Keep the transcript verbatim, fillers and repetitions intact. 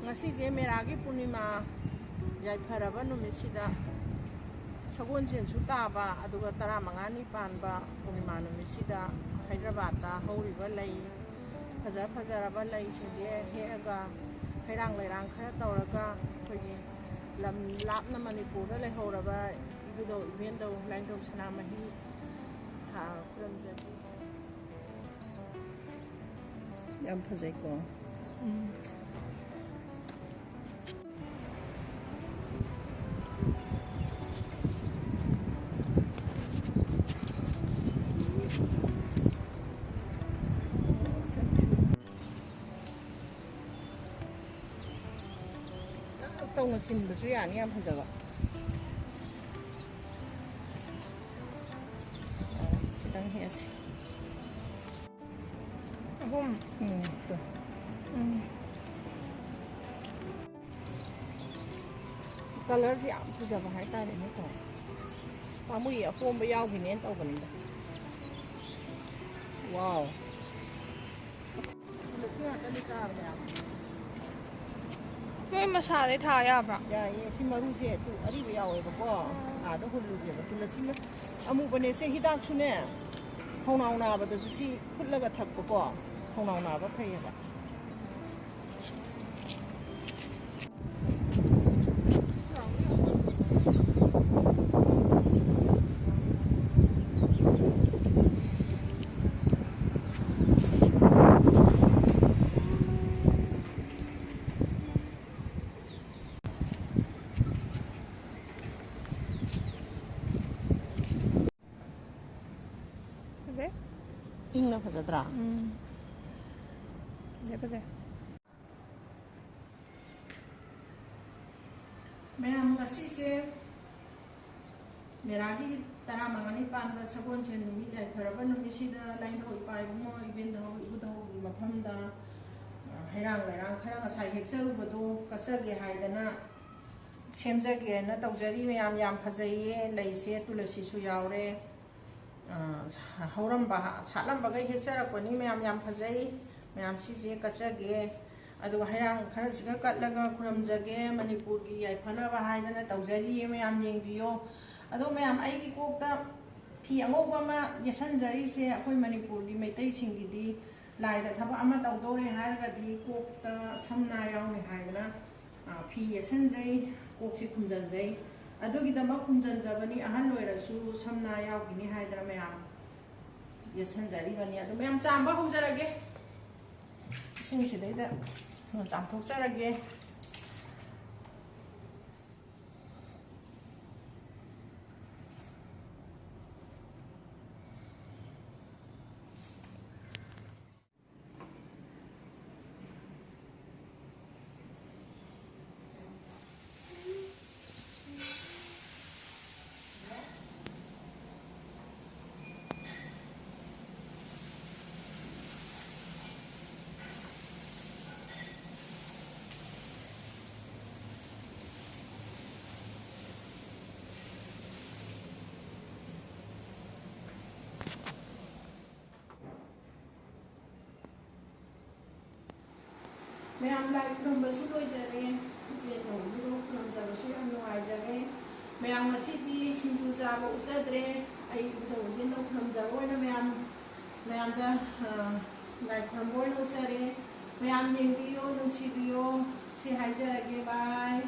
ꯉꯁꯤꯁꯦ ꯃꯦꯔꯥꯒꯤ ꯄꯨꯔꯅꯤꯃꯥ ꯌꯥꯏꯐꯔꯕ ꯅꯨꯃꯤꯠꯁꯤꯗ, ꯁꯒꯣꯜꯁꯦꯟꯁꯨ ꯇꯥꯕ, ꯑꯗꯨꯒ ꯇꯔꯥꯃꯉꯥꯅꯤ ꯄꯥꯟꯕ ꯄꯨꯔꯅꯤꯃꯥ ꯅꯨꯃꯤꯠꯁꯤꯗ ꯍꯥꯏꯗ꯭ꯔꯕꯥꯗꯇ ꯍꯧꯔꯤꯕ ꯂꯩ, ꯐꯖ ꯐꯖꯔꯕ ꯂꯩꯁꯤꯡꯁꯦ ꯍꯦꯛꯑꯒ, ꯍꯩꯔꯥꯡ ꯂꯩꯔꯥꯡ ꯈꯔ ꯇꯧꯔꯒ, ꯑꯩꯈꯣꯏꯒꯤ ꯂꯝ ꯂꯥꯞꯅ ꯃꯅꯤꯄꯨꯔꯗ ꯂꯩꯍꯧꯔꯕ ꯏꯕꯨꯙꯧ ꯏꯕꯦꯟꯗꯧ ꯂꯥꯏꯅꯤꯡꯊꯧ ꯁꯅꯥꯃꯍꯤ, ꯑ, ꯈꯨꯔꯨꯝꯖꯔꯤ꯫ ꯌꯥꯝ ꯐꯖꯩꯀꯣ꯫ ꯎꯝ꯫ ꯇꯧꯅ ꯆꯤꯟꯕꯁꯨ ꯌꯥꯅꯤ, ꯌꯥꯝ ꯐꯖꯕ꯫ ꯈꯤꯇꯪ ꯍꯦꯛꯑꯁꯤ꯫ ꯑꯍꯨꯝ꯫ ꯎꯝ, ꯇꯨ꯫ ꯎꯝ꯫ ꯀꯂꯔꯁꯤ ꯌꯥꯝ ꯐꯖꯕ ꯍꯥꯏꯇꯥꯔꯦꯅꯦꯀꯣ꯫ ꯄꯥꯝꯃꯨꯏ, ꯑꯄꯣꯝꯕ ꯌꯥꯎꯈꯤꯅꯦꯅ ꯇꯧꯕꯅꯤꯗ꯫ ꯋꯥꯎ꯫ ꯃꯁꯤ ꯉꯥꯛꯇꯅꯤ ꯆꯥꯔ ꯃꯌꯥꯝ꯫ ꯃꯣꯏ ꯃꯁꯥꯗꯩ ꯊꯥ ꯌꯥꯕ꯭ꯔꯥ? ꯌꯥꯏꯌꯦ꯫ ꯁꯤ ꯃꯔꯨꯁꯦ ꯇꯨ ꯑꯔꯤꯕ ꯌꯥꯎꯋꯦꯕꯀꯣ꯫ ꯑꯥꯗ ꯍꯨꯜꯂꯨꯁꯦꯕ꯫ ꯇꯨꯂꯁꯤ ꯃ-, ꯑꯃꯨꯕꯅꯦ꯫ ꯁꯦ ꯍꯤꯗꯥꯛꯁꯨꯅꯦ, ꯈꯧꯅꯥꯎ ꯅꯥꯕꯗꯁꯨ ꯁꯤ ꯐꯨꯠꯂꯒ ꯊꯛꯄꯀꯣ꯫ ꯈꯧꯅꯥꯎ ꯅꯥꯕ ꯐꯩꯌꯦꯕ꯫ ꯐꯖꯩ꯫ ꯏꯪꯅ ꯐꯖꯗ꯭ꯔꯥ? ꯎꯝ꯫ ꯐꯖꯩ, ꯐꯖꯩ꯫ ꯃꯌꯥꯝ, ꯉꯁꯤꯁꯦ ꯃꯦꯔꯥꯒꯤ ꯇꯔꯥꯃꯉꯥꯅꯤ ꯄꯥꯟꯕ ꯁꯒꯣꯜꯁꯦꯟ ꯅꯨꯃꯤꯠ, ꯌꯥꯏꯐꯔꯕ ꯅꯨꯃꯤꯠꯁꯤꯗ ꯂꯥꯏꯅꯤꯡꯊꯧ ꯏꯄꯥ ꯏꯕꯨꯡꯉꯣ ꯏꯕꯦꯟꯙꯧ ꯏꯕꯨꯙꯧꯒꯤ ꯃꯐꯝꯗ, ꯑ, ꯍꯩꯔꯥꯡ ꯂꯩꯔꯥꯡ ꯈꯔ ꯉꯁꯥꯏ ꯍꯦꯛꯆꯔꯨꯕꯗꯣ ꯀꯠꯆꯒꯦ ꯍꯥꯏꯗꯅ ꯁꯦꯝꯖꯒꯦꯅ ꯇꯧꯖꯔꯤ꯫ ꯃꯌꯥꯝ, ꯌꯥꯝ ꯐꯖꯩꯌꯦ꯫ ꯂꯩꯁꯦ ꯇꯨꯂꯁꯤꯁꯨ ꯌꯥꯎꯔꯦ꯫ ꯑ, ꯍꯧꯔꯝꯕ, ꯁꯥꯠꯂꯝꯕꯈꯩ ꯍꯦꯛꯆꯔꯛꯄꯅꯤ꯫ ꯃꯌꯥꯝ, ꯌꯥꯝ ꯐꯖꯩ꯫ ꯃꯌꯥꯝ, ꯁꯤꯁꯦ ꯀꯠꯆꯒꯦ꯫ ꯑꯗꯨꯒ ꯍꯩꯔꯥꯡ ꯈꯔꯁꯤꯒ ꯀꯠꯂꯒ ꯈꯨꯔꯨꯝꯖꯒꯦ, ꯃꯅꯤꯄꯨꯔꯒꯤ ꯌꯥꯏꯐꯅꯕ ꯍꯥꯏꯗꯅ ꯇꯧꯖꯔꯤꯌꯦ꯫ ꯃꯌꯥꯝ ꯌꯦꯡꯕꯤꯌꯣ꯫ ꯑꯗꯣ ꯃꯌꯥꯝ, ꯑꯩꯒꯤ ꯀꯣꯛꯇ ꯐꯤ ꯑꯉꯧꯕ ꯑꯃ ꯌꯦꯠꯁꯟꯖꯔꯤꯁꯦ ꯑꯩꯈꯣꯏ ꯃꯅꯤꯄꯨꯔꯒꯤ ꯃꯩꯇꯩꯁꯤꯡꯒꯤꯗꯤ ꯂꯥꯏꯗ ꯊꯕꯛ ꯑꯃ ꯇꯧꯗꯧꯔꯦ ꯍꯥꯏꯔꯒꯗꯤ ꯀꯣꯛꯇ ꯁꯝꯅꯥ ꯌꯥꯎꯅꯤ ꯍꯥꯏꯗꯅ, ꯑ, ꯐꯤ ꯌꯦꯠꯁꯟꯖꯩ, ꯀꯣꯛꯁꯤ ꯈꯨꯝꯖꯟꯖꯩ꯫ ꯑꯗꯨꯒꯤꯗꯃꯛ ꯈꯨꯝꯖꯟꯖꯕꯅꯤ, ꯑꯍꯜ ꯑꯣꯏꯔꯁꯨ ꯁꯝꯅꯥ ꯌꯥꯎꯈꯤꯅꯤ ꯍꯥꯏꯗꯅ ꯃꯌꯥꯝ ꯌꯦꯠꯁꯟꯖꯔꯤꯕꯅꯤ꯫ ꯑꯗꯨ ꯃꯌꯥꯝ ꯆꯥꯝꯕ ꯍꯧꯖꯔꯒꯦ꯫ ꯏꯁꯤꯡꯁꯤꯗꯩꯗ ꯆꯥꯝꯊꯣꯛꯆꯔꯒꯦ꯫ ꯃꯌꯥꯝ ꯂꯥꯏ ꯈꯨꯔꯨꯝꯕꯁꯨ ꯂꯣꯏꯖꯔꯦ꯫ ꯏꯕꯦꯟꯗꯧꯕꯤꯗꯣ ꯈꯨꯔꯨꯝꯖꯕꯁꯨ ꯌꯥꯝ ꯅꯨꯡꯉꯥꯏꯖꯔꯦ꯫ ꯃꯌꯥꯝ ꯉꯁꯤꯗꯤ ꯁꯤꯡꯖꯨ ꯆꯥꯕ ꯎꯠꯆꯗ꯭ꯔꯦ꯫ ꯑꯩ ꯏꯕꯨꯙꯧ ꯏꯕꯦꯟꯗꯧ ꯈꯨꯔꯨꯝꯖꯕ ꯑꯣꯏꯅ ꯃꯌꯥꯝ, ꯃꯌꯥꯝꯗ, ꯑ, ꯂꯥꯏ ꯈꯨꯔꯨꯝꯕ ꯑꯣꯏꯅ ꯎꯠꯆꯔꯦ꯫ ꯃꯌꯥꯝ ꯌꯦꯡꯕꯤꯌꯣ, ꯅꯨꯡꯁꯤꯕꯤꯌꯣ꯫ ꯁꯤ ꯍꯥꯏꯖꯔꯒꯦ꯫ ꯕꯥꯏ꯫